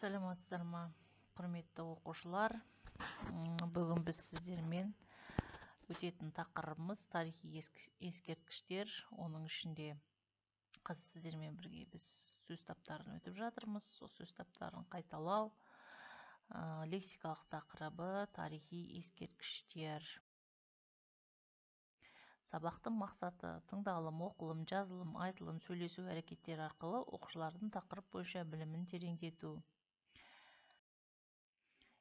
Саламатсыздар ма, құрметті оқушылар? Бүгін біз сіздермен өтетін тақырыбымыз тарихи ескерткіштер. Оның ішінде қазір сіздермен бірге біз сөз таптарын өтіп жатырмыз. Сол сөз таптарын қайталау, лексикалық тақырыбы тарихи ескерткіштер. Сабақтың мақсаты: тыңдалым, оқылым, жазылым, айтылым, сөйлесу әрекеттері арқылы оқушылардың тақырып бойынша білімін тереңдету.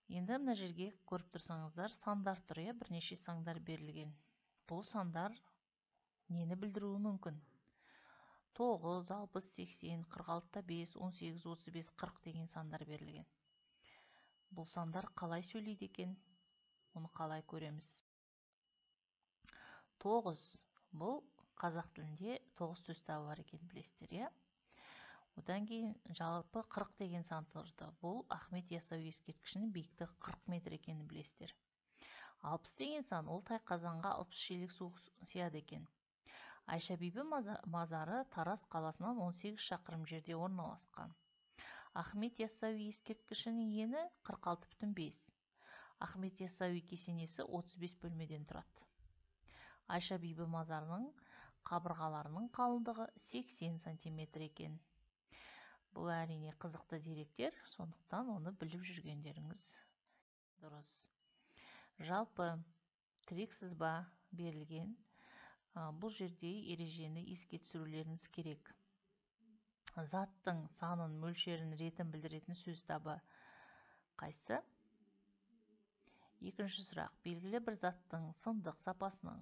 Енді мына жерге көріп тұрсаңыздар, сандар тұр, иә, бірнеше сандар берілген. Бұл сандар нені білдіруі мүмкін? 9, 60, 80, 46, 5, 18, 35, 40 деген сандар берілген. Бұл сандар қалай сөйлейді екен? Оны қалай көреміз? 9. Бұл қазақ тілінде 9 сөз табы бар екен, білесіздер, иә? Одан кейін жалпы 40 деген сан тұрды. Бұл Ахмет Яссауи ескерткішінің биіктігі 40 метр екенін білесіздер. 60 деген сан, ол тайқазанға 60 шелек су сияды екен. Айша бибі мазары Тараз қаласынан 18 шақырым жерде орналасқан. Ахмет Яссауи ескерткішінің ені 46,5. Ахмет Яссауи кесенесі 35 бөлмеден тұрады. Айша бибі мазарының қабырғаларының қалыңдығы 80 сантиметр екен. Бұл әрине қызықты деректер, сондықтан оны біліп жүргендеріңіз дұрыс. Жалпы тірек сызба берілген. Бұл жерде ережені еске түсірулеріңіз керек. Заттың санын, мөлшерін, ретін білдіретін сөз табы қайсы? Екінші сұрақ. Белгілі бір заттың сындық сапасының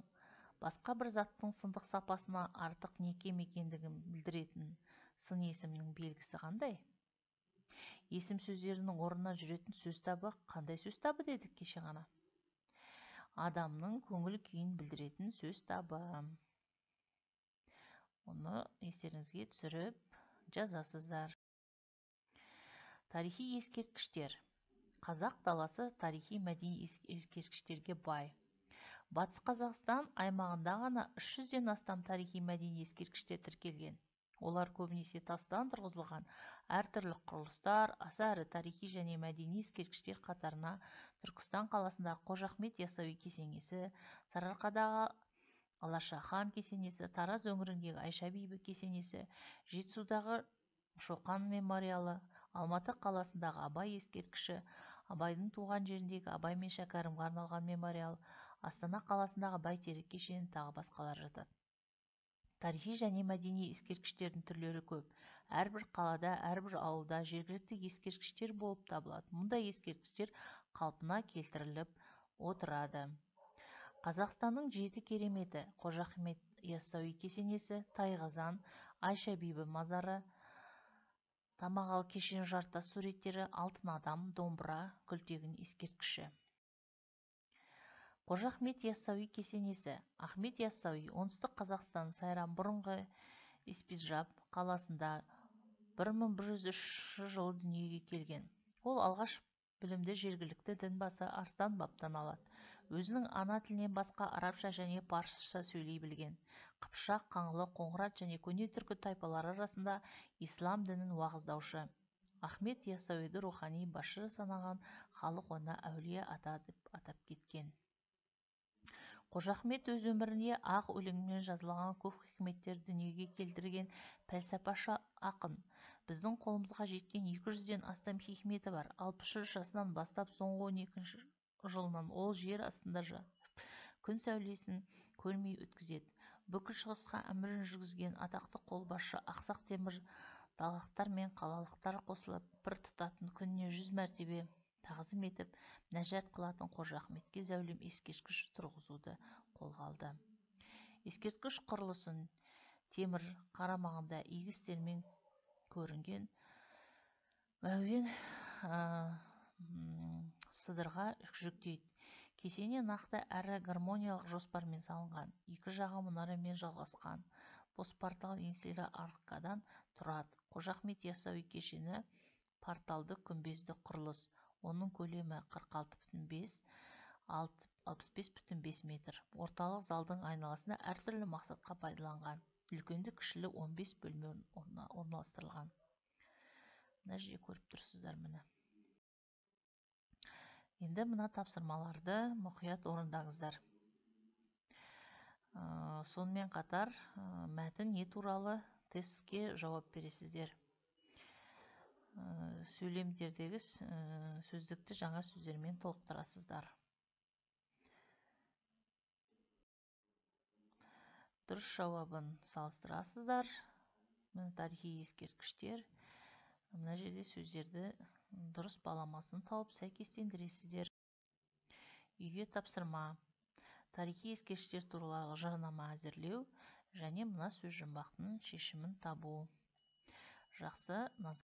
басқа бір заттың сындық сапасына артық не кем екендігін білдіретін сын есімнің белгісі қандай? Есім сөздерінің орнына жүретін сөз табы қандай сөз табы дедік кеше ғана? Адамның көңіл күйін білдіретін сөз табы. Оны естеріңізге түсіріп жазасыздар. Тарихи ескерткіштер. Қазақ даласы тарихи мәдени ескерткіштерге бай. Батыс Қазақстан аймағында ғана 300-ден астам тарихи мәдени ескерткіштер тіркелген. Олар көбінесе тастан тұрғызылған әртүрлі құрылыстар, аса ірі тарихи және мәдени ескерткіштер қатарына Түркістан қаласындағы Қожа Ахмет Яссауи кесенесі, Сарыарқадағы Алаша хан кесенесі, Тараз өңіріндегі Айша бибі кесенесі, Жетісудағы Шоқан мемориалы, Алматы қаласындағы Абай ескерткіші, Абайдың туған жеріндегі Абай мен Шәкәрімге арналған мемориал, Астана қаласындағы Бәйтерек кешені, тағы басқалар жатады. Тарихи және мәдени ескерткіштердің түрлері көп. Әрбір қалада, әрбір ауылда жергілікті ескерткіштер болып табылады. Мұндай ескерткіштер қалпына келтіріліп отырады. Қазақстанның 7 кереметі: Қожа Ахмет Яссауи кесенесі, Тайқазан, Айша бибі мазары, Тамағал кешен жартас суреттері, Алтын адам, домбыра, Күлтегін ескерткіші. Қожа Ахмет Яссауи кесенесі. Ахмет Яссауи Оңтүстік Қазақстан Сайрам бұрынғы Испижап қаласында 1103 жылы дүниеге келген. Ол алғаш білімді жергілікті дінбасы Арыстан баптан алады. Өзінің ана тілінен басқа арабша және парсыша сөйлей білген. Қыпшақ, Қаңлы, Қоңырат және көне түркі тайпалары арасында ислам дінін уағыздаушы. Ахмет Яссауиді рухани басшы санаған халық оны әулие ата деп атап кеткен. Қожа Ахмет өз өмірінде ақ өлеңмен жазылған көп хикметтер дүниеге келтірген пәлсапашы ақын. Біздің қолымызға жеткен 200-ден астам хикметі бар. 63 жасынан бастап соңғы 12 жылынан ол жер астында жатып, күн сәулесін көрмей өткізеді. Бүкіл шығысқа әмірін жүргізген атақты қолбасшы Ақсақ Темір далақтар мен қалалықтар қосылып бір тұтатын, күніне 100 мәртебе тағзым етіп, мінәжат қылатын Қожа Ахметке зәулім ескерткіш тұрғызуды қолға алды. Ескерткіш құрылысын Темір қарамағында игі істермен көрінген Мәуен Сыдырға жүктейді. Кесене нақты әрі гармониялық жоспармен салынған, екі жағы мұнарамен жалғасқан, бос портал еңселі аркадан тұрады. Қожа Ахмет Яссауи кешені порталды күмбезді құрылыс. Оның көлемі 46,5, 65,5 метр. Орталық залдың айналасында әртүрлі мақсатқа пайдаланған үлкенді кішілі 15 бөлме орналастырылған. Мына жерде көріп тұрсыздар, міне. Енді мына тапсырмаларды мұқият орындаңыздар. Сонымен қатар мәтін не туралы тестке жауап бересіздер. Сөйлемдердегі сөздікті жаңа сөздермен толықтырасыздар. Дұрыс жауабын салыстырасыздар. Міне, тарихи ескерткіштер. Мына жерде сөздерді дұрыс баламасын тауып сәйкестендіресіздер. Үйге тапсырма. Тарихи ескерткіштер туралы жарнама әзірлеу және мына сөз жұмбақтың шешімін табу. Жақсы, назар